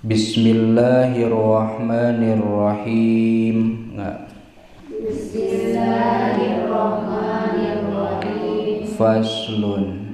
Bismillahirrahmanirrahim. Bismillahirrahmanirrahim. Faslun.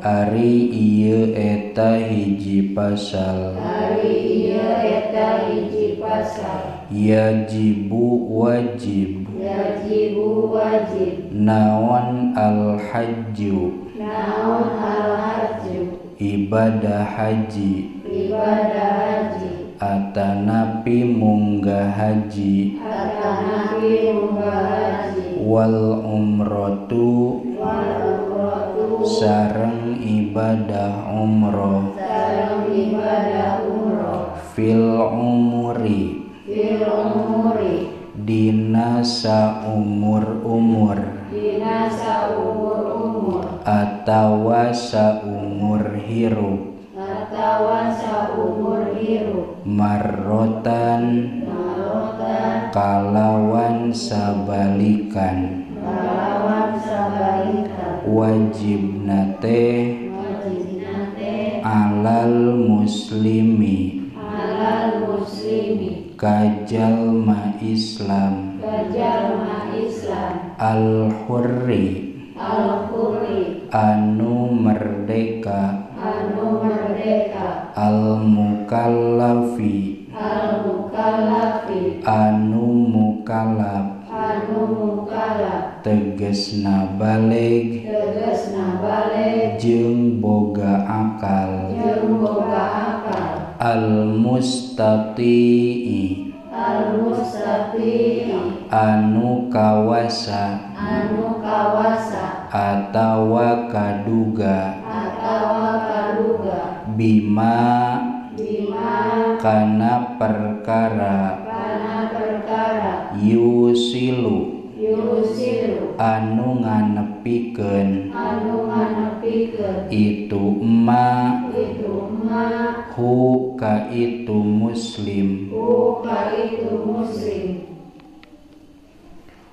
Ari ieu eta hiji pasal. Ari ieu eta hiji pasal. Yajibu wajib. Yajibu wajib. Naon al hajju. Naon al hajju. Ibadah haji. Ibadah haji. Atanapi munggah haji. Atanapi munggah haji. Wal umratu. Wal umratu. Sareng ibadah umroh. Sareng ibadah umroh. Fil umuri. Fil umuri. Dina saumur-umur. Dina saumur-umur. Atawa saumur hirup. Atawa saumur hirup. Marrotan. Marrotan. Kalawan sabalikan. Kalawan sabalikan. Wajibna teh. Wajibna teh. Alal muslimi. Alal muslimi. Kajalma Islam. Kajalma Islam. Al hurri. Al hurri. Anu merdeka. Anu merdeka. Al mukallafi. Al mukallafi. Anu mukallaf. Anu mukallaf. Tegesna baleg. Tegesna baleg. Jeung boga akal. Jeung boga akal. Al mustati'i. Al mustati'i. Anu kawasa. Anu kawasa. Atawa kaduga. Atawa kaduga. Bima. Bima. Kana perkara. Kana perkara. Yusilu. Yusilu. Anu nganepikeun. Anu nganepikeun. Itu ma. Itu ma. Hu ka itu muslim. Hu ka itu muslim.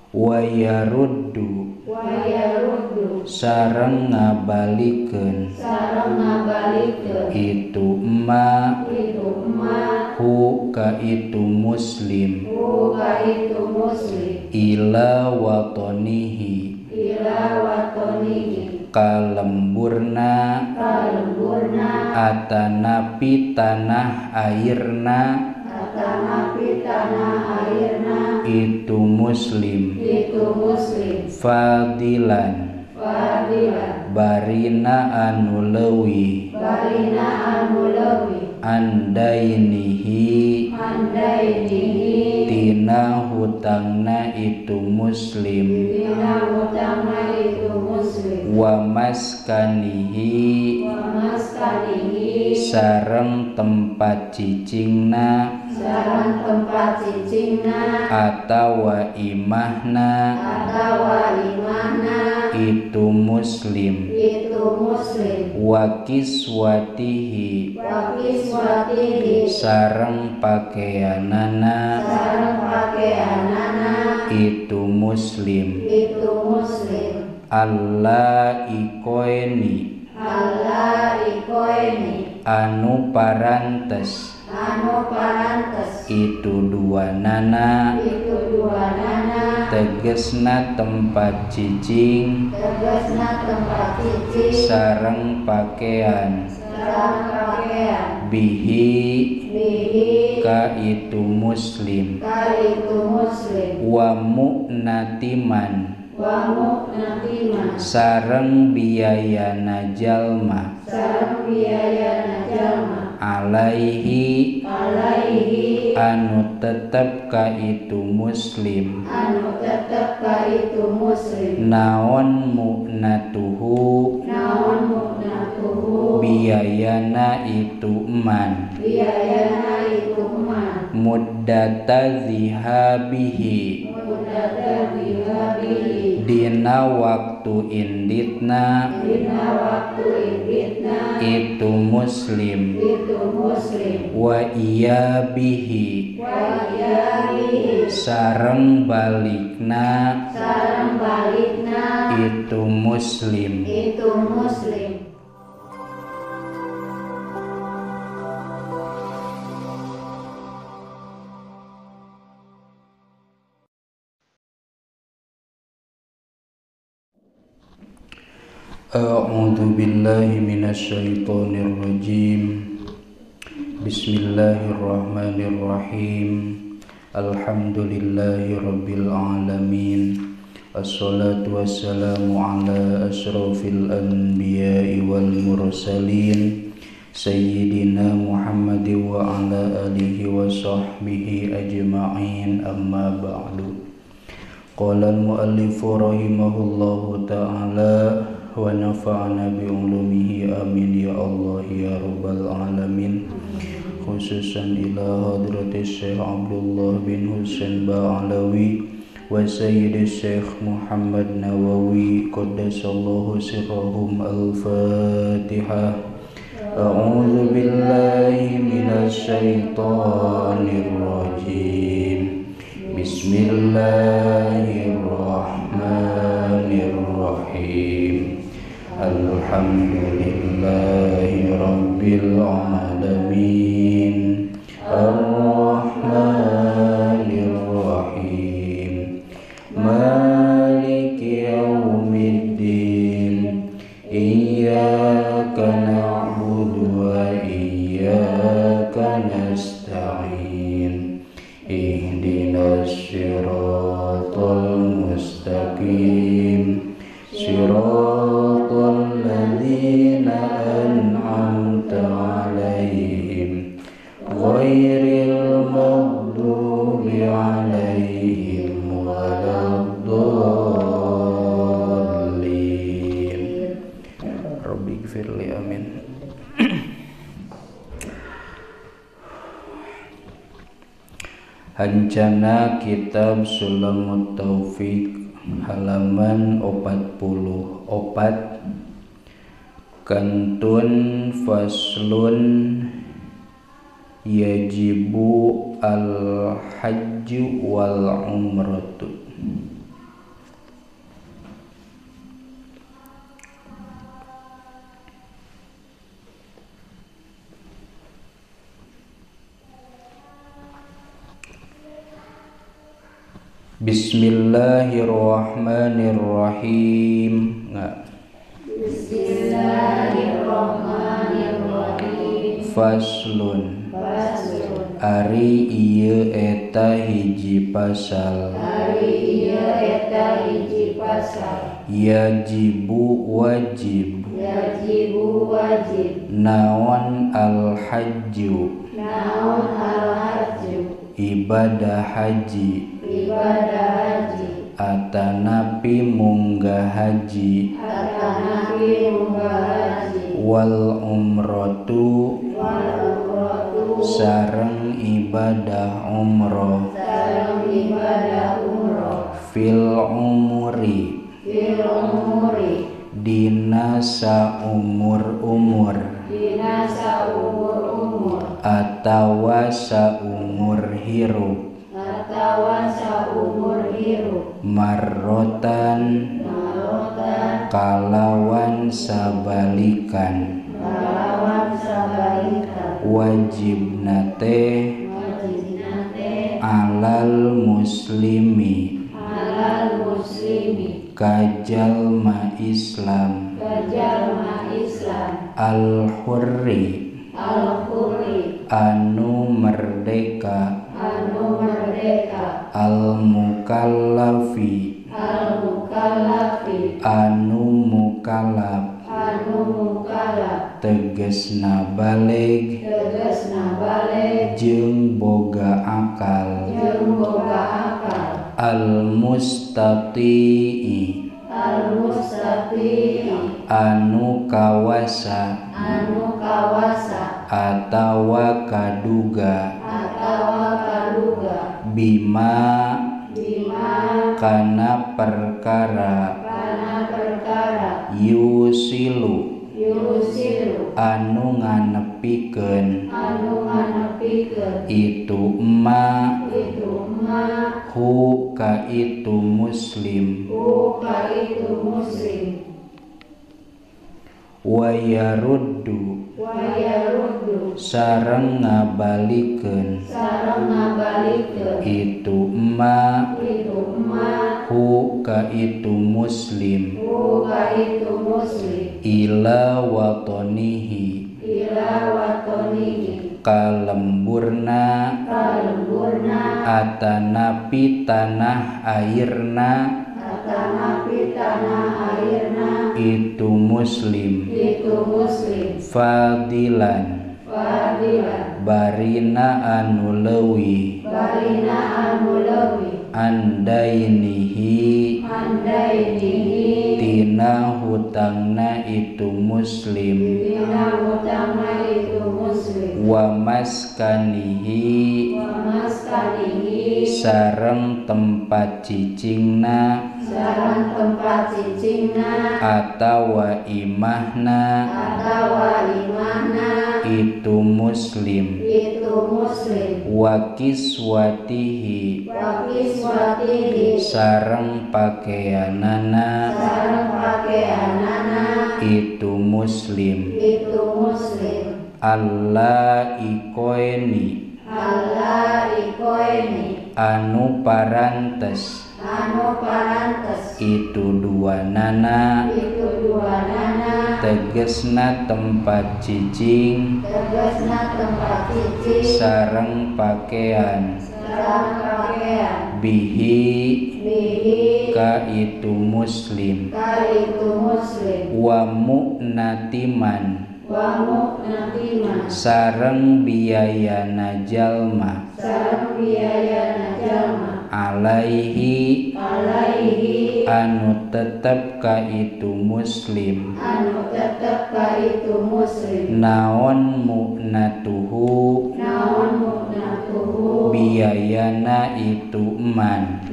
Wa yaruddu. Wa yaruddu. Sareng ngabalikeun. Sareng ngabalikeun. Itu ma. Itu ma. Hu ka itu muslim. Hu ka itu muslim. Ila watonihi. Ila watonihi. Kalemburna. Kalemburna. Atanapi tanah airna. Atanapi tanah airna. Itu muslim. Itu muslim. Fadilan. Fadilan. Barina anu leuwih. Barina anu leuwih. Andainihi. Andainihi. Tina hutangna itu muslim. Tina hutangna itu muslim. Wa maskanihi. Wa maskanihi. Sareng tempat cicingna. Sareng tempat cicingna. Atawa imahna. Atawa imahna. Itu muslim. Itu muslim. Wa kiswatihi. Wa kiswatihi. Sareng pakaianana. Sareng pakaianana. Itu muslim. Itu muslim. Allah ikoeni. Allah ikoeni. Anu parantes. Anu parantes. Itu dua nana. Itu dua nana. Tegesna tempat cicing. Tegesna tempat cicing. Sareng pakaian. Sareng pakaian. Bihi. Bihi. Ka itu muslim. Ka itu muslim. Wa mu'natiman. Wa mu'natiman. Sareng biayana jalma. Sareng biayana jalma. Alaihi. Alaihi. Anu tetep ka itu muslim. Anu tetep ka itu muslim. Naon mu'natuhu. Naon mu'natuhu. Biayana itu eman. Biayana itu eman. Muddata zihabihi. Muddata zihabihi. Dina waktu inditna. Dina waktu inditna. Itu muslim. Itu muslim. Wa iyabihi. Wa iyabihi. Sareng balikna. Sareng balikna. Itu muslim. Itu muslim. A'udzu billahi minasyaitonir rajim. Bismillahirrahmanirrahim. Alhamdulillahi rabbil alamin. Assalatu wassalamu ala asyrafil anbiya'i wal mursalin sayyidina Muhammadin wa ala alihi wa sahbihi ajma'in, amma ba'du. Qala al-muallifu rahimahullahu ta'ala wa nafa'ana bi'ulumihi, amin ya Allah ya rabbal alamin. Khususan ila hadrati Syekh Abdullah bin Husain Ba'alawi wa Sayyidi Syekh Muhammad Nawawi qaddasallahu sirrahum. Al-Fatihah. A'udzu billahi minasy syaithanir rajim. Bismillahirrahmanirrahim. Alhamdulillahi rabbil alamin. Arrahmanir rahim. Maliki yaumiddin. Iyyaka na'budu wa iyyaka nasta'in. Ihdinas siratal mustaqim. Siratal ladzina an'amta 'alaihim ghairil maghdubi 'alaihim waladdallin. Rabbighfirli, amin. Hancana Kitab Sulamut Taufik halaman 44, kantun faslun yajibu al-hajju wal umratu. Bismillahirrahmanirrahim. Bismillahirrahmanirrahim. Faslun. Faslun. Ari ieu eta hiji pasal. Ari ieu eta hiji pasal. Yajibu wajib. Yajibu wajib. Naon al-hajju. Naon al-hajju. Ibadah haji. Ibadah haji. Atanapi munggah haji. Atanapi munggah haji. Wal umratu. Wal umratu. Sareng ibadah umroh. Sareng ibadah umroh. Fil umuri. Fil umuri. Dina saumur-umur. Dina saumur-umur. Atawa saumur hirup. Atawa saumur hirup. Marrotan. Marrotan. Kalawan sabalikan. Kalawan sabalikan. Wajibna teh. Wajibna teh. Alal muslimi. Alal muslimi. Kajalma Islam. Kajalma Islam. Al-hurri. Al-hurri. Anu merdeka. Anu merdeka. Al-mukallafi. Al-mukallafi. Anu mukallaf. Anu mukallaf. Tegesna baleg. Tegesna baleg. Jeung boga akal. Jeung boga akal. Al-mustati'i. Al-mustati'i. Anu kawasa. Anu kawasa. Atawa kaduga. Atawa kaduga. Bima. Bima. Kana perkara. Kana perkara. Yusilu. Yusilu. Anu nganepikeun. Anu nganepikeun. Itu ma. Itu ma. Hu ka itu muslim. Hu ka itu muslim. Wa yaruddu. Sareng ngabalikeun itu ma hu ka itu muslim ila watonihi kalemburna atanapi tanah airna itu muslim fadilan barina anu leuwih andainihi tina hutangna itu muslim wa maskanihi sareng tempat cicingna atawa imahna itu muslim wa kiswatihi sareng pakeanana itu muslim alla ikoeni anu parantes itu dua nana tegesna tempat cicing sareng pakaian bihi ka itu muslim wa mu'natiman sareng biayana jalma alaihi anu tetep ka itu muslim naon mu'natuhu biayana itu man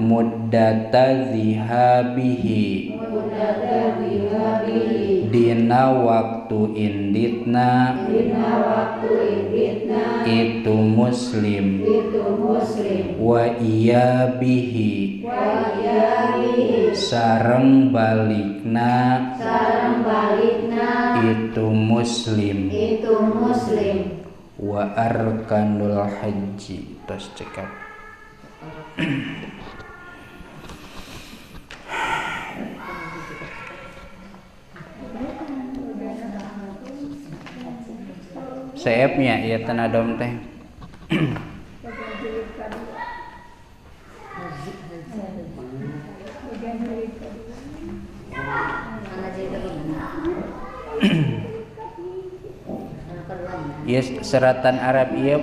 muddata zihabihi dina waktu inditna itu muslim wa iyabihi sareng balikna itu muslim wa arkanul haji. Tos cekap. Seepnya ya tenadom teh. Ieu seratan Arab ieu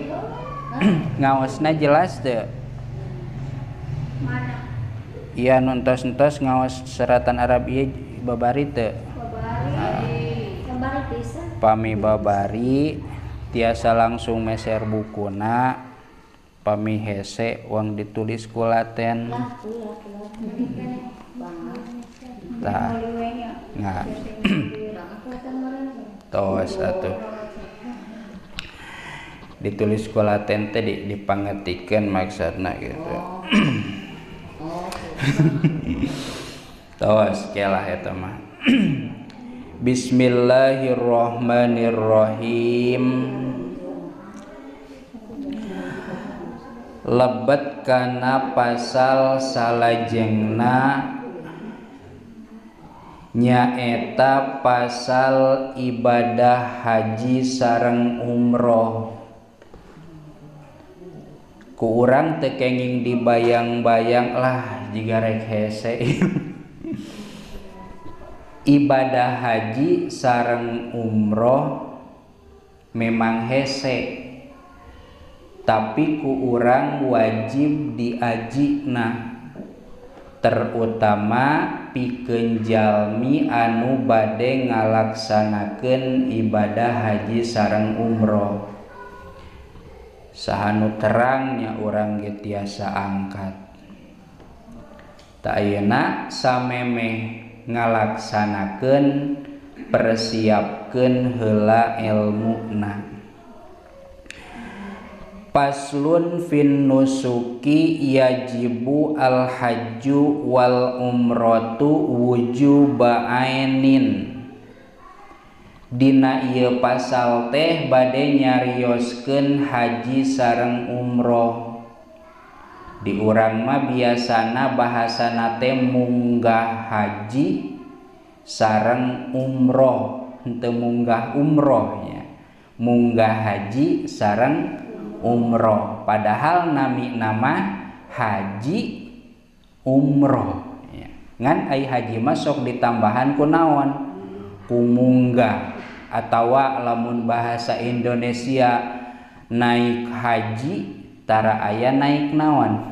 ngaosna jelas teu? Iya nu entos-entos ngaos seratan Arab ieu babari teu? Pami babari tiasa langsung meser bukuna, pami hese uang ditulis ku laten. Tah. Nah. Tos atuh. Ditulis ku laten teh dipangetikeun maksudna gitu. Tos kelah eta mah. Bismillahirrahmanirrahim. Lebet kana pasal salajengna nyaeta pasal ibadah haji sareng umroh. Ku urang teu kenging dibayang-bayang lah jiga rek hese. Ibadah haji sareng umroh memang hese, tapi ku urang wajib diajina, terutama pikeun jalmi anu bade ngalaksanakeun ibadah haji sareng umroh. Saha nu terangnya urang ge tiasa angkat. Ta ayeuna samemeh ngalaksanakeun persiapkeun heula elmuna. Paslun fin nusuki yajibu al hajju wal umratu wujuba ainin. Dina ieu pasal teh bade nyarioskeun haji sareng umroh. Di urang mah biasana bahasana teh munggah haji sareng umroh, henteu munggah umroh nya. Munggah haji sareng umroh, padahal nami nama haji umroh ya. Ngan ai haji mah sok ditambahan ku naon? Ku munggah, atawa lamun bahasa Indonesia naik haji tara aya naik naon?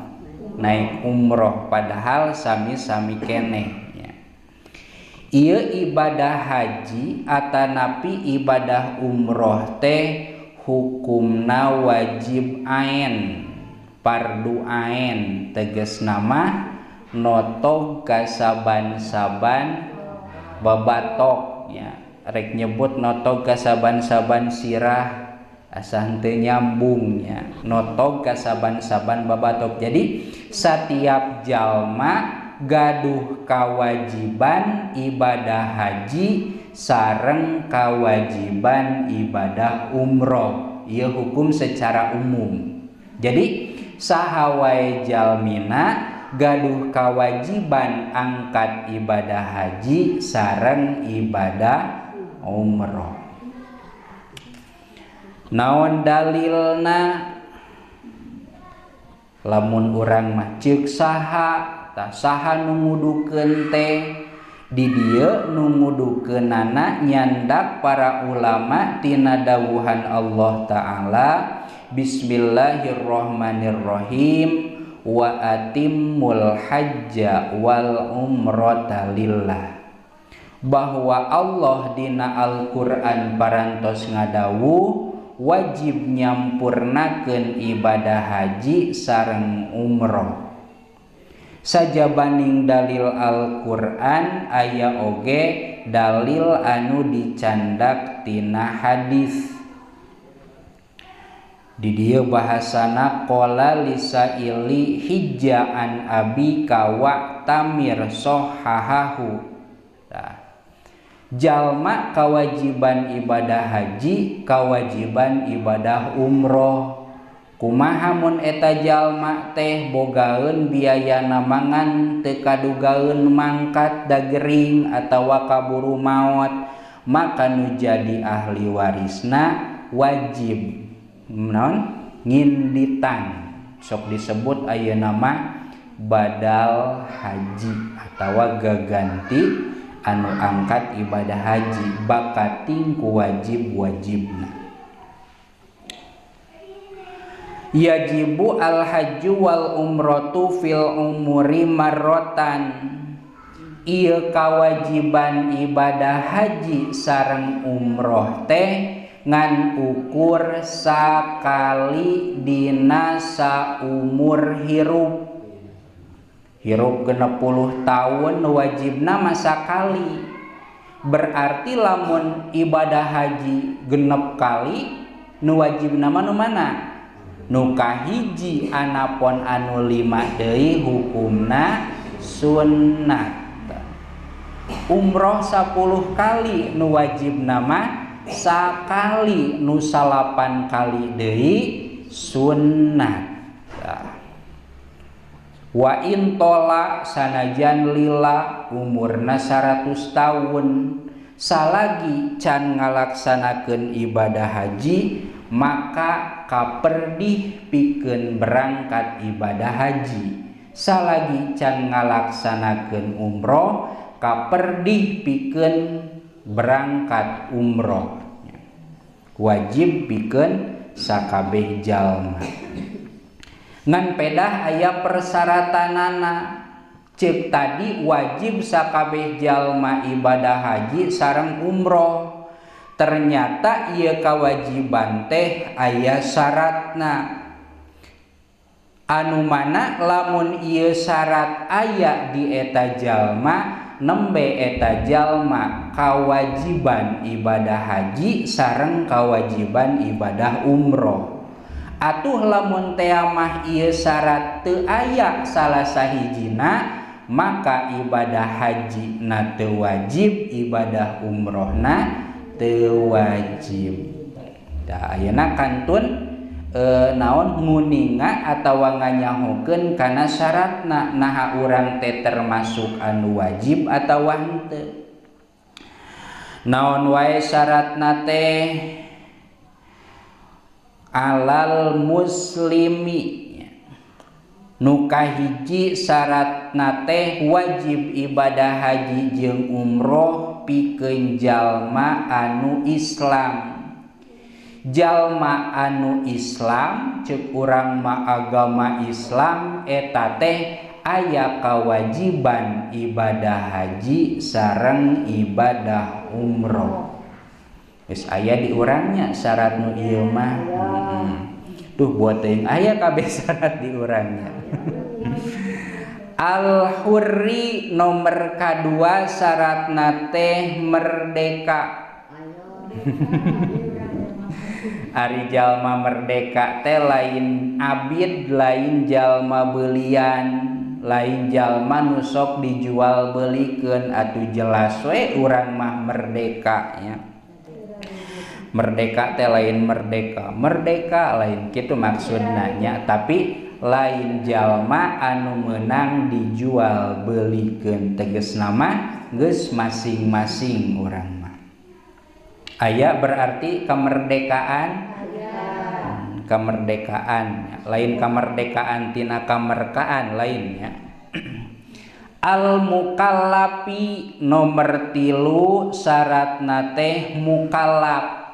Naik umroh, padahal sami-sami keneh ya. Ieu ibadah haji atanapi ibadah umroh teh hukumna wajib ain, fardu ain, tegas nama notog kasaban-saban babatok ya. Rek nyebut notog kasaban-saban sirah asa henteu nyambung ya. Notog kasaban-saban babatok. Jadi setiap jalma gaduh kewajiban ibadah haji sareng kewajiban ibadah umroh. Ieu hukum secara umum. Jadi saha wae jalmina gaduh kewajiban angkat ibadah haji sareng ibadah umroh. Naon dalilna? Lamun urang mah ceuk saha, tah saha nu ngudukeun teh? Di dieu nu ngudukeunana nyandak para ulama tina dawuhan Allah Ta'ala, bismillahirrahmanirrahim wa atimmul hajja wal umrata lillah. Bahwa Allah dina Al-Qur'an parantos ngadawuh wajib nyampurnakeun ibadah haji sareng umroh. Sajabaning dalil Al-Qur'an aya oge dalil anu dicandak tina hadis. Di dieu bahasana qala lisaili hijjaan abika wa tamir sohahahu. Tah, jalma kewajiban ibadah haji, kewajiban ibadah umroh. Kumaha mun eta jalma teh bogaeun biayana mangan teu kadugaeun mangkat dagering atawa kaburu maot, maka nu jadi ahli warisna wajib naon nginditan. Sok disebut ayeuna mah badal haji atawa gaganti anu angkat ibadah haji bakating ku wajib-wajibna. Yajibu al hajju wal umratu fil umuri marrotan. Ieu kawajiban ibadah haji sareng umroh teh ngan ukur sakali dina saumur hirup. Hirup 60 tahun wajibna masa kali. Berarti lamun ibadah haji 6 kali nu wajibna mah nu mana? Nu kahiji anapon anu 5 deui hukumna sunat. Umroh 10 kali nu wajibna mah sakali, nu 8 kali deui sunat. Wa in tola sanajan lila umurna 100 tahun salagi can ngalaksanakeun ibadah haji maka kaperdih pikeun berangkat ibadah haji. Salagi can ngalaksanakeun umroh kaperdih pikeun berangkat umroh. Wajib pikeun sakabeh jalma. Ngan pedah aya persyaratanana. Ceuk tadi wajib sakabeh jalma ibadah haji sareng umroh. Ternyata ieu kawajiban teh aya syaratna. Anu mana lamun ieu syarat aya di eta jalma, nembe eta jalma kawajiban ibadah haji sareng kawajiban ibadah umroh. Atuh lamun teh mah ieu syarat teu aya salah sahijina, maka ibadah haji na teu wajib, ibadah umrohna Teu wajib. Tah ayeuna kantun naon nguninga atawa nganyahokeun kana syaratna naha urang teh termasuk anu wajib atawa henteu. Naon wae syaratna teh? Alal muslimi. Nu kahiji syaratna teh wajib ibadah haji jeung umroh pikeun jalma anu Islam. Jalma anu Islam ceuk urang mah agama Islam eta teh aya kawajiban ibadah haji sareng ibadah umroh. Geus aya di urangnya syarat nu ieu mah. Duh buat teuing aya kabeh syarat di urangnya. Al hurri nomor kadua syaratna teh merdeka. Ari jalma merdeka teh lain abid, lain jalma belian, lain jalma nu sok dijual belikeun, atuh jelas we urang mah merdeka nya. Merdeka teh lain merdeka, merdeka lain kitu maksudna nya, tapi lain jalma anu meunang dijual belikeun, tegasna mah geus masing-masing urang mah. Aya berarti kemerdekaan. Kemerdekaan lain kemerdekaan tina kamerkaan lainnya. Al mukallafi nomor 3 syaratna teh mukallaf.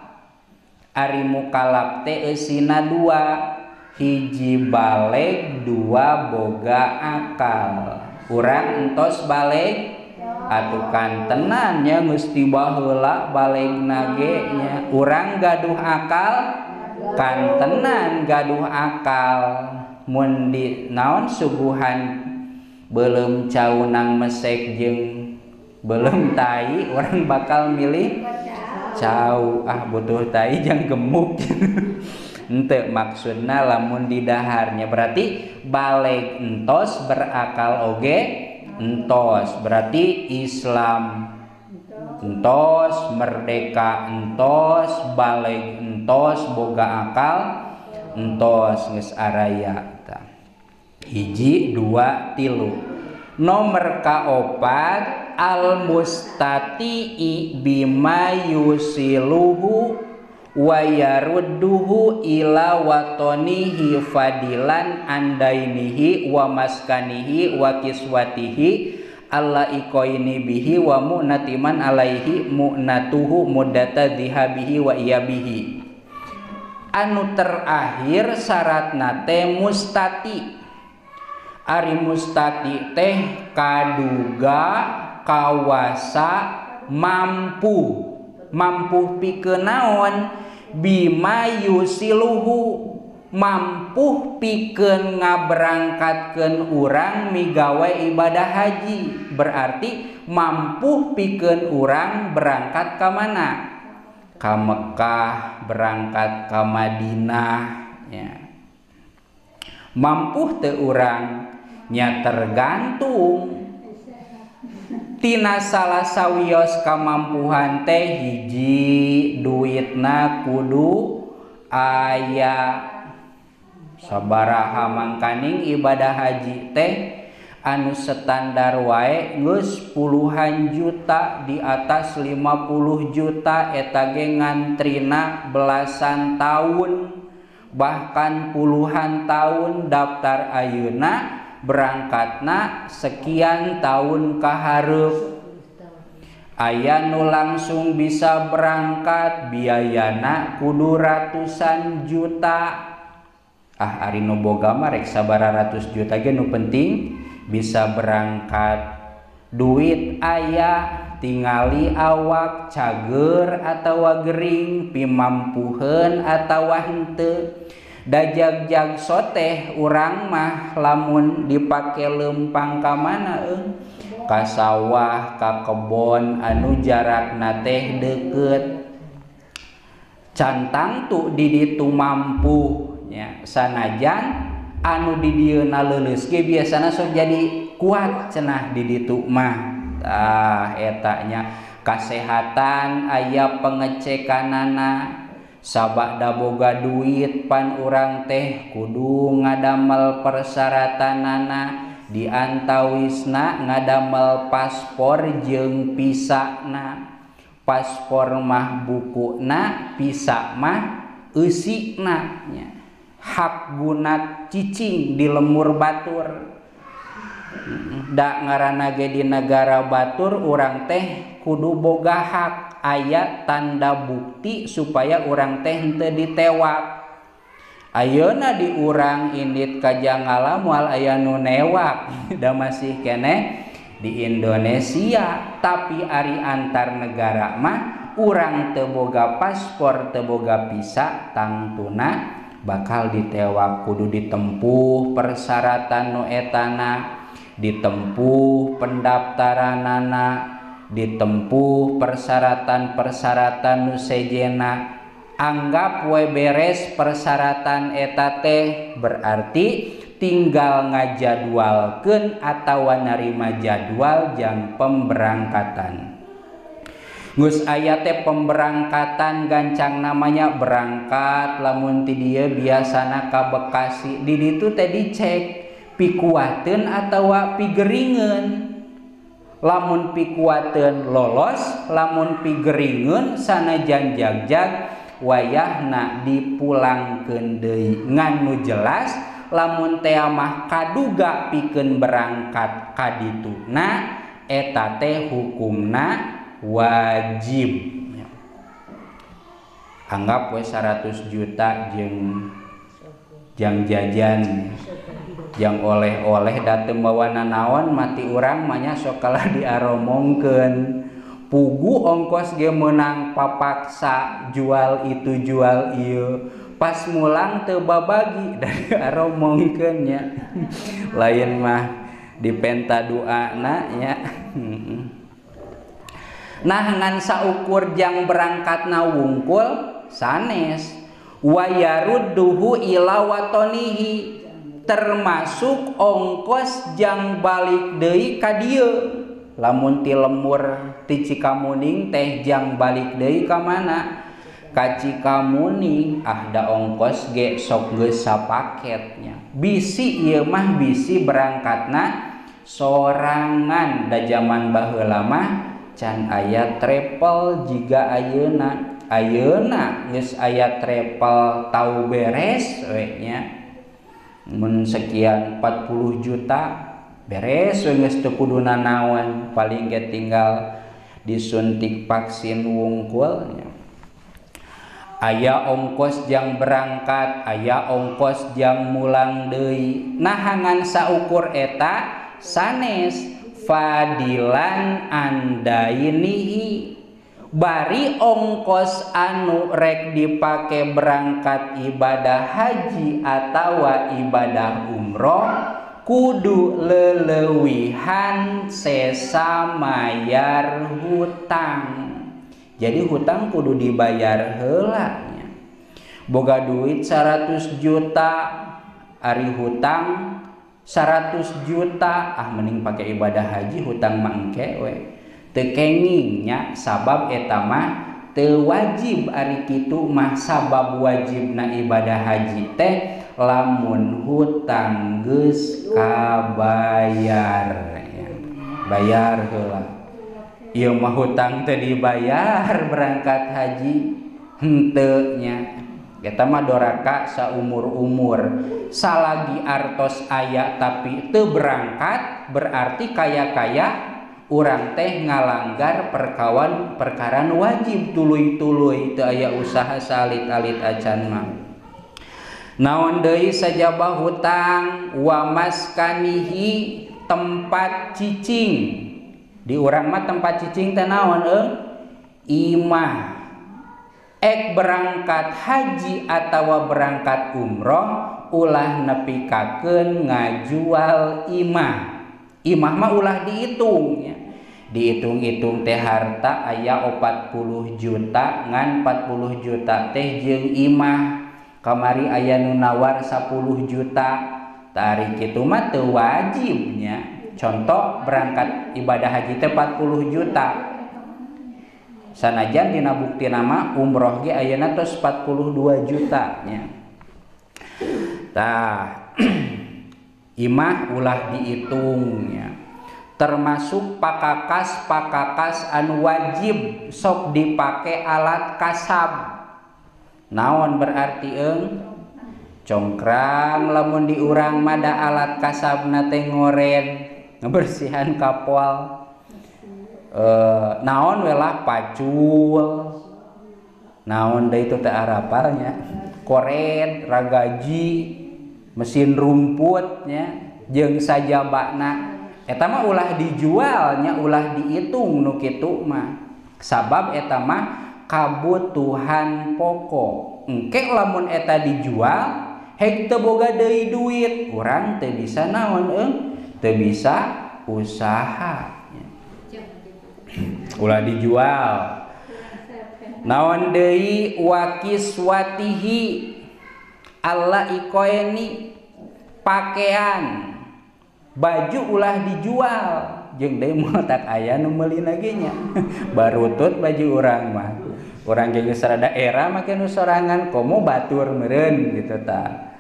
Ari mukallaf teh eusina 2, hiji baleg, 2 boga akal. Urang entos baleg atuh kantenan nya geus ti baheula balegna ge nya. Urang gaduh akal, kantenan gaduh akal. Mun di naon suguhan beuleum caunang mesek jeung beuleum tai, urang bakal milih cau. Ah butuh tai jang gemuk. Henteu maksudna lamun didaharnya berarti baleg entos, berakal oge entos, berarti Islam entos, merdeka entos, baleg entos, boga akal entos, geus araya tah. 1, 2, 3. Nomor kaopat al mustati'i bima yusiluhu wa yarudduhu ila watonihi fadilan andainihi wa maskanihi wa kiswatihi alla ikoini bihi wa mu'natiman alaihi mu'natuhu muddata dhihabihi wa iyabihi. Anu terakhir syaratna teh mustati. Ari mustati teh kaduga kawasa mampu. Mampu pikeun naon? Bima yusiluhu, mampu pikeun ngaberangkatkeun urang migawe ibadah haji. Berarti mampu pikeun urang berangkat ka mana? Ka Mekah, berangkat ka Madinah ya. Mampu teu urang nya tergantung tina salah sawios kamampuhan teh. Hiji, duitna kudu aya. Sabaraha mangkaning ibadah haji teh anu standar wae geus puluhan juta, di atas 50 juta, eta ge ngantrina belasan tahun bahkan puluhan tahun daftar ayeuna, berangkatna sekian tahun kahareup. Aya nu langsung bisa berangkat biayana kudu ratusan juta. Ah ari nu boga mah rek sabaraha ratus juta ge nu penting bisa berangkat. Duit aya, tingali awak cager atawa gering, pimampuheun atawa henteu. Dajag-jag soteh urang mah lamun dipake lempang ka mana ka sawah, ka kebon anu jarakna teh deukeut. Cantang tu di ditu mampu nya, sanajan anu di dieuna leuleus ge biasana sok jadi kuat cenah di ditu mah. Tah eta nya Kasehatan aya pengecekanana. Sabada boga duit pan urang teh kudu ngadamel persyaratanana, di antawisna ngadamel paspor jeung visana. Paspor mah bukuna, visa mah eusina nya. Hak guna cicing di lemur batur. Da ngaranna ge di negara batur urang teh kudu boga hak, aya tanda bukti supaya urang teh henteu ditewak. Ayeuna di urang indit ka Jangala moal aya nu newak, da masih keneh di Indonesia. Tapi ari antar negara mah urang teu boga paspor, teu boga visa, tangtuna bakal ditewak. Kudu ditempuh persyaratan nu etana, ditempuh pendaftaranana, ditempuh persyaratan-persyaratan nu sejena. Anggap we beres persyaratan eta teh, berarti tinggal ngajadwalkeun atawa narima jadwal jang pemberangkatan. Geus aya teh pemberangkatan gancang namanya berangkat lamun ti dieu biasana ka Bekasi, di ditu teh dicek pikuateun atawa pigeringeun. Lamun pikuateun lolos, lamun pigeringeun sanajan jagjag wayahna dipulangkeun deui. Ngan nu jelas lamun teh mah kaduga pikeun berangkat ka dituna eta teh hukumna wajib. Anggap we 100 juta jeung jang jajan, jang oleh-oleh da teu mawa nanaon mati urang mah nya sok kalah diaromongkeun. Pugu ongkos ge meunang papaksa jual itu jual ieu, pas mulang teu babagi da diaromongkeun nya. Lain mah dipenta doana nya. Nah ngan saukur jang berangkatna wungkul sanes wayarudduhu ila watonihi, termasuk ongkos jang balik deui ka dieu. Lamun ti lemur ti Cikamuning teh jang balik deui ka mana? Ka Cikamuning. Ah da ongkos ge sok geus sapaketnya. Bisi ieu mah bisi berangkatna sorangan, da jaman baheula mah can aya travel jiga ayeuna. Ayeuna geus aya travel tau beres we nya. Mun sekian 40 juta beres we geus teu kudu nanaon, paling ge tinggal disuntik vaksin wungkul nya. Aya ongkos jang berangkat, aya ongkos jang mulang deui. Nah ngan saukur eta sanes fadilan andainihi, bari ongkos anu rek dipake berangkat ibadah haji atawa ibadah umroh kudu leleuwihan sesa mayar hutang. Jadi hutang kudu dibayar heula nya. Boga duit 100 juta ari hutang 100 juta, ah mending pakai ibadah haji hutang mah engke we. Teu kenging nya, sabab eta mah teu wajib ari kitu mah. Sabab wajibna ibadah haji teh lamun hutang geus kabayar ya. Bayar heula. Ieu mah hutang teh dibayar berangkat haji henteu nya. Eta mah doraka saumur-umur. Salagi artos aya tapi teu berangkat berarti kaya-kaya urang teh ngalanggar perkawan perkara nu wajib tuluy-tuluy teu aya usaha salit-alit acan mah. Naon deui sajaba hutang wa maskanihi tempat cicing. Di urang mah tempat cicing teh naon euy? Imah. Ek berangkat haji atawa berangkat umroh ulah nepikakeun ngajual imah. Imah mah ulah dihitung ya. Dihitung-hitung teh harta aya 40 juta ngan 40 juta teh jeung imah. Kamari aya nu nawar 10 juta. Tarik kitu mah teu wajibnya. Contoh berangkat ibadah haji teh 40 juta. Sanajan dina bukti nama umroh ge ayeuna tos 42 juta nya. Tah imah ulah dihitung nya. Termasuk pakakas-pakakas anu wajib sok dipake alat kasab. Naon berarti eung? Congkrang lamun di urang mah da alat kasabna teh ngored, ngebersihan kapal. Naon welah pacul, naon deui itu teh arapalnya, kored, ragaji, mesin rumput nya, jeung sajabana. Eta mah ulah dijual nya, ulah dihitung nu kitu mah. Sabab eta mah kabutuhan pokok. Engke lamun eta dijual, hek teu boga deui duit, urang teu bisa naon eung, teu bisa usaha. Ulah dijual. Naon deui wakiswatihi alla ikoeni, pakaian baju ulah dijual. Jeung deui moal tak aya nu meulina ge nya. Barutut baju urang mah. Urang ge geus rada era make nu sorangan komo batur meureun gitu tah.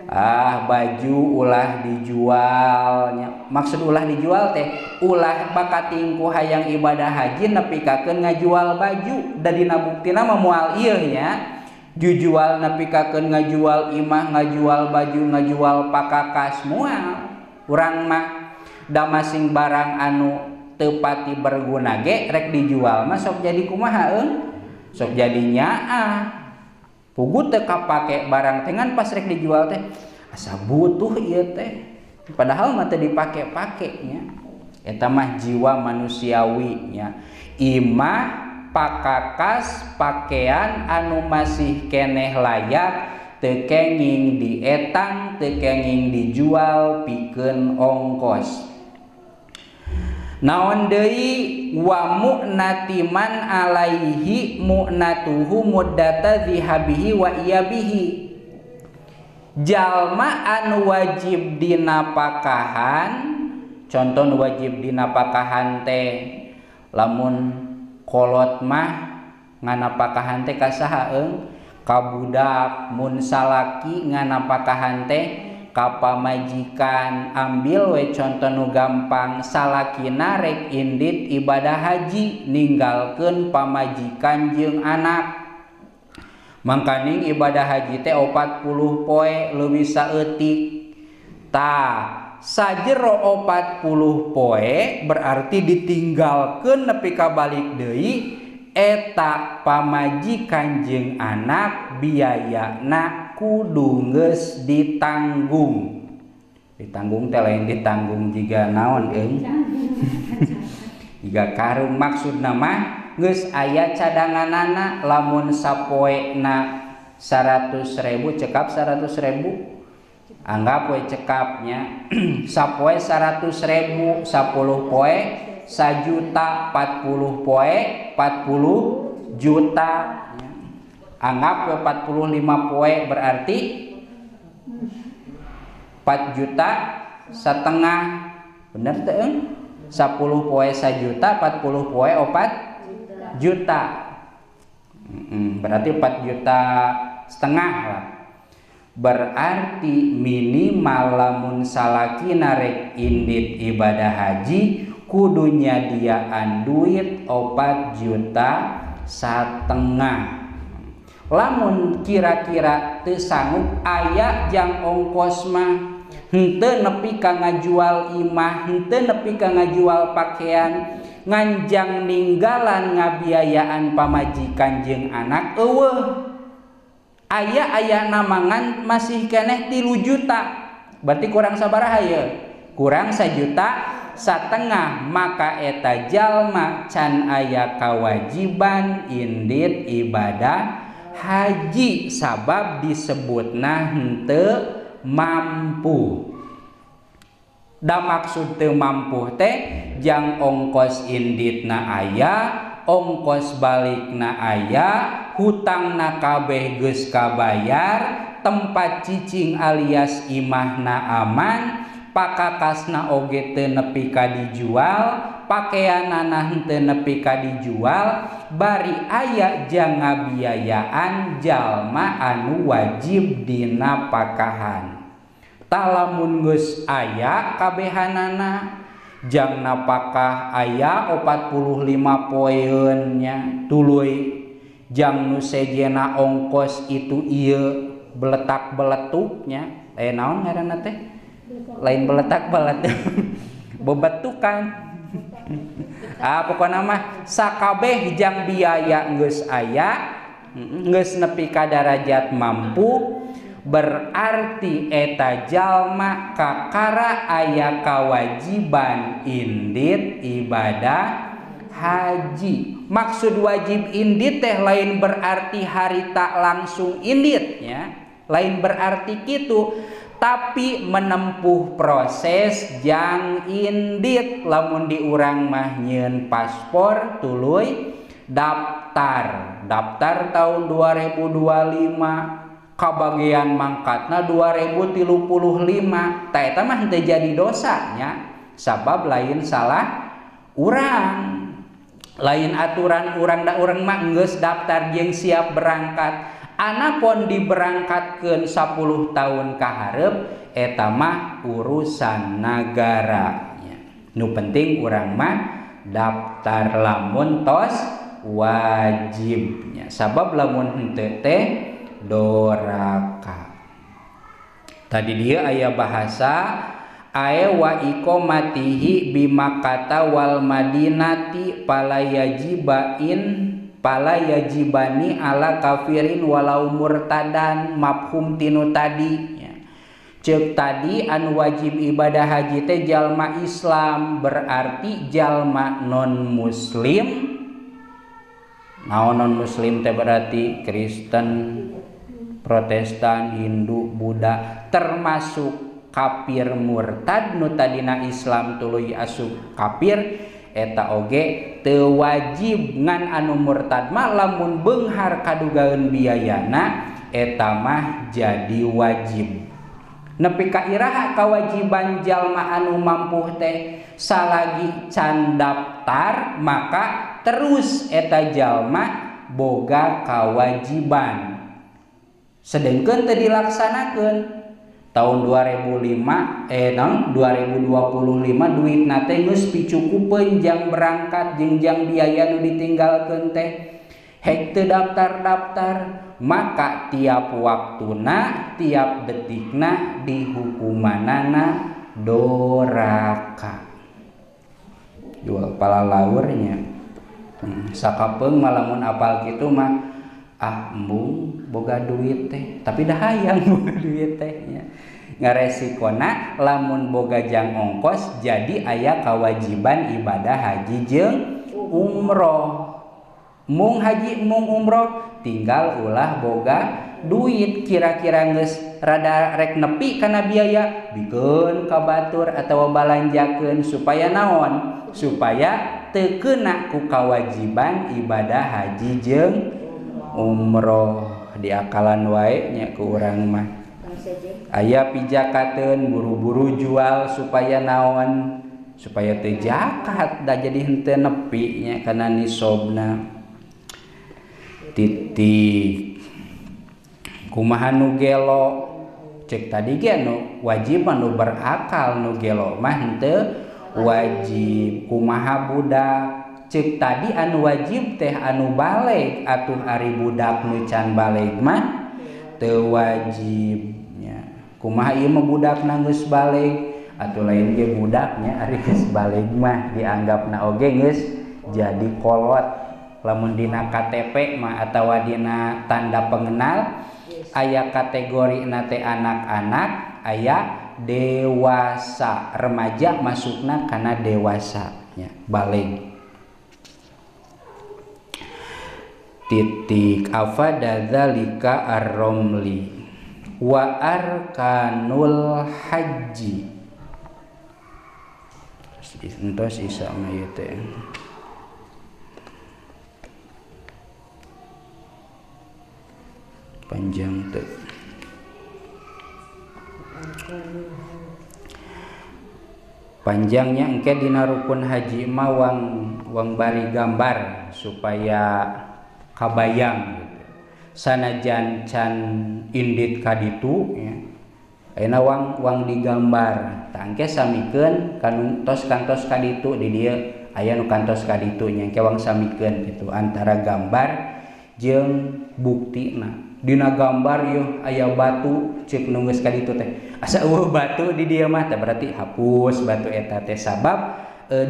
Ah baju ulah dijualnya. Maksud ulah dijual teh ulah bakating ku hayang ibadah haji nepikakeun ngajual baju. Da dina buktina mah moal ieu nya. Jujual nepikakeun ngajual imah, ngajual baju, ngajual pakakas moal. Urang mah da masing barang anu teu pati berguna ge rek dijual mah sok jadi kumaha eung? Sok jadi nyaah. Pugu teu kapake barang teh ngan pas rek dijual teh asa butuh ieu teh. Padahal mah teu dipake-pake nya. Eta mah jiwa manusiawi nya. Imah, pakakas, pakaian anu masih keneh layak teu kenging dietang, teu kenging dijual pikeun ongkos. Naon deui wa mu'natiman alaihi mu'natuhu muddata zihabihi wa iyabihi. Jalma anu wajib dinapakahan, contoh nu wajib dinapakahan teh lamun kolot mah nganapakahan teh ka saha eung? Ka budak. Mun salaki nganapakahan teh ka pamajikan. Ambil we contoh nu gampang, salakina rek indit ibadah haji ninggalkeun pamajikan jeung anak. Mangkaning ibadah haji teh 40 poe leuwih saeutik. Tah sajero 40 poe berarti ditinggalkeun nepi ka balik deui eta pamajikan jeung anak biayana kudu geus ditanggung. Ditanggung teh lain ditanggung jiga naon eung? Jiga karung. Maksudna mah geus aya cadanganana. Lamun sapoena 100.000 cekap 100.000, anggap we cekapnya sapoe 100.000, 10 poe 1 juta, 40 poe 40 juta. Anggap we 45 poe berarti 4 juta setengah. Bener teu eung? 10 poe 1 juta, 40 poe 4 juta. Berarti 4 juta setengah lah. Berarti minimal lamun salakina rek indit ibadah haji kudu nyadiaan duit 4 juta setengah. Lamun kira-kira teu sanggup aya jang ongkos mah, henteu nepi ka ngajual imah, henteu nepi ka ngajual pakaian, nganjang ninggalan ngabiayaan pamajikan jeung anak eueuh. Aya-aya namangan masih keneh 3 juta. Berarti kurang sabaraha ye? Kurang 1 juta setengah. Maka eta jalma can aya kewajiban indit ibadah haji sabab disebutna henteu mampu. Da maksud teu mampu teh jang ongkos inditna aya, ongkos balikna aya, hutangna kabeh geus kabayar, tempat cicing alias imahna aman, Pakakasna oge teu nepi ka dijual, pakeanana henteu nepi ka dijual, bari aya jang ngabiayaan jalma anu wajib dina pakahan. Tah lamun geus aya kabehanana jang napakah aya 45 poeun nya tuluy jang nu sejena ongkos itu ieu beletak-beletuknya naon ngaranna teh lain beletak-beletuk bebetukan pokona mah sakabeh jang biaya geus aya geus nepi ka darajat mampu berarti eta jalma kakara aya kawajiban indit ibadah haji. Maksud wajib indit teh lain berarti harita langsung indit nya, lain berarti kitu, tapi menempuh proses jang indit. Lamun di urang mah nyieun paspor tuluy daftar, daftar tahun 2025 kabagian mangkatna 2035. Tah eta mah henteu jadi dosa nya, sabab lain salah urang, lain aturan urang, da urang mah geus daftar jeung siap berangkat. Anapun diberangkatkeun 10 tahun ka hareup eta mah urusan nagara nya. Nu penting urang mah daftar lamun tos wajibnya, sabab lamun henteu teh doraka. Tadi dia aya bahasa ae wa iqamatihi bimakata wal madinati pala yajibain pala yajibani ala kafirin walau murtadan, mafhum tinu tadi. Ceuk tadi anu wajib ibadah haji teh jalma Islam, berarti jalma non muslim. Naon non muslim teh berarti Kristen, Protestan, Hindu, Buddha, termasuk kafir murtad nu tadina Islam tuluy asup kafir eta oge teu wajib. Ngan anu murtad mah lamun beunghar kadugaeun biayana eta mah jadi wajib. Nepi ka iraha kawajiban jalma anu mampu teh salagi can daftar maka terus eta jalma boga kawajiban. Sedengkeun teu dilaksanakeun tahun 2005 2025 duitna teh geus picukupeun jang berangkat jeung jang biaya nu ditinggalkeun teh hek teu daftar-daftar, maka tiap waktuna tiap detikna dihukumanana doraka. Jual palalaurnya sakapeung malamun apal kitu mah ah embung boga duit teh, tapi dah hayang boga duit teh nya. Ngaresikona lamun boga jang ongkos jadi aya kewajiban ibadah haji jeung umroh. Mung haji mung umroh tinggal ulah boga duit, kira-kira geus rada rek nepi kana biaya bikeun ka batur atawa balanjakeun supaya naon, supaya teu keuna ku kawajiban ibadah haji jeung umroh. Diakalan wae nya ku urang mah. Aya pijakateun buru-buru jual supaya naon, supaya teu zakat da jadi henteu nepi nya kana nisobna. Titik kumaha nu gelo, cek tadi ge nu wajib mah nu berakal, nu gelo mah henteu wajib. Kumaha budak, cek tadi anu wajib teh anu baleg, atuh ari budak nu can baleg mah teu wajib nya. Kumaha ieu mah budakna geus baleg, atuh lain ge budaknya ari geus baleg mah dianggapna oge geus jadi kolot. Lamun dina KTP mah atawa dina tanda pengenal aya kategori na teh anak-anak, aya dewasa, remaja masukna kana dewasa nya, baleg. Titik afada dzalika ar-romli wa arkanul haji. Entos isa mah ieu teh. Panjang teh. Panjangnya engke dina rukun haji mah wang bari gambar supaya kabayang gitu. Sanajan can indit ka ditu nya. Ayeuna wang digambar. Tah engke samikeun kanu tos kantos ka ditu di dieu aya nu kantos ka ditu nya engke wang samikeun gitu antara gambar jeung buktina. Dina gambar yeuh aya batu ceuk nu geus ka ditu teh. Asa eueuh batu di dieu mah teh berarti hapus batu eta teh sabab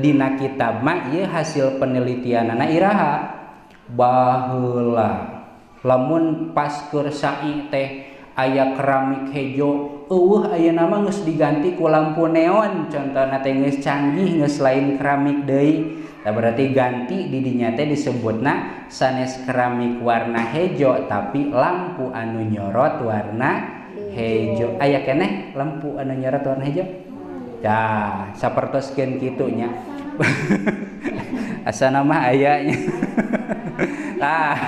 dina kitab mah ieu hasil penelitianana iraha baheula lamun pas keur sa'i teh aya keramik hejo eueuh ayeuna mah geus diganti ku lampu neon contohna teh geus canggih geus lain keramik deui. Nah, berarti ganti di dinya teh disebutna sanes keramik warna hejo tapi lampu anu nyorot warna hejo. Aya keneh lampu anu nyorot warna hejo? Tah, sapertoskeun kitu nya. Asana mah aya nya. Tah.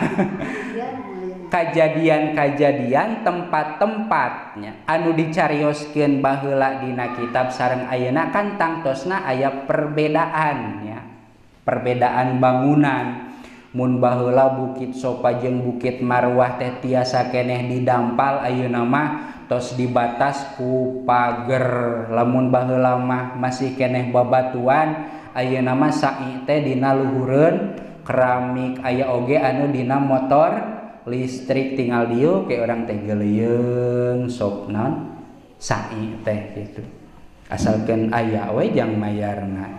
Kajadian-kajadian tempat-tempatnya anu dicarioskeun baheula dina kitab sareng ayeuna kan tangtosna aya perbedaan nya. Perbedaan bangunan. Mun baheula Bukit Sofa jeung Bukit Marwah teh tiasa keneh didampal ayeuna mah tos dibatas ku pager. Lamun baheula mah masih keneh babatuan ayeuna mah sa'i teh dina luhureun keramik aya oge anu dina motor listrik tinggal dieu ke urang teh geuleuyeung sok naon sa'i teh gitu. Asalkeun aya we jang mayarna.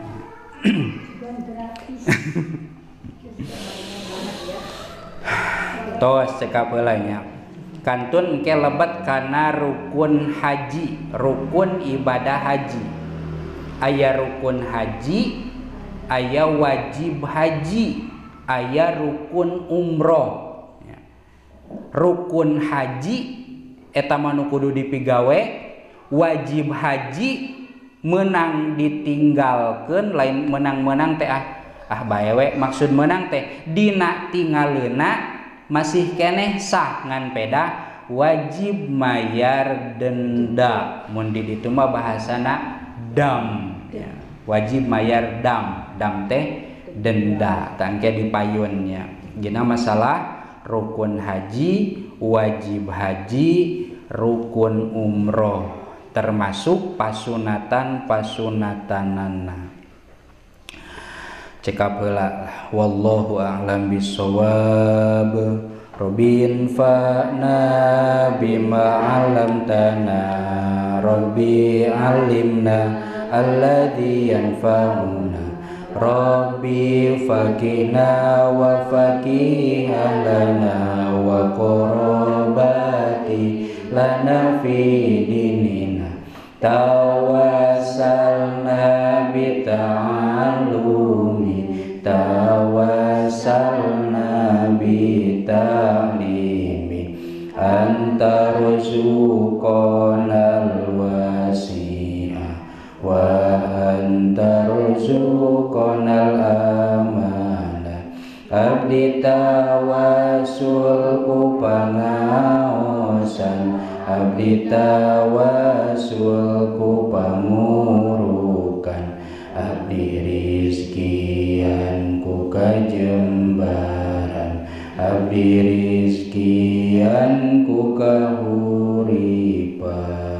Tos cekap heula nya. Kantun engke lebet kana rukun haji, rukun ibadah haji. Aya rukun haji, aya wajib haji, aya rukun umroh. Rukun haji eta mah nu kudu dipigawe, wajib haji menang ditinggalkeun lain menang-menang teh ah bae we maksud menang teh dina tingaleuna masih keneh sah ngan peda wajib mayar denda. Mun di ditu mah bahasana dam ya. Wajib mayar dam, dam teh denda tangke dipayunnya. Dina masalah rukun haji, wajib haji, rukun umroh termasuk pasunatan-pasunatanana. Cekap heula wallahu a'lam bissawab. Rabbin fa'na bima 'allamtana rabbi 'allimna alladzi yanfa'una rabbi faqina wa faqiha lana wa qurabati lana fi dinina tawassalna bi ta'allumi tawassalna bi ta'limi anta ruzuqanal wasi'a wa anta ruzuqanal amana abdi tawasul ku pangaosan abdi tawasul ku pangurukan abdi rizkian ku kajembaran abdi rizkian ku kahuripan.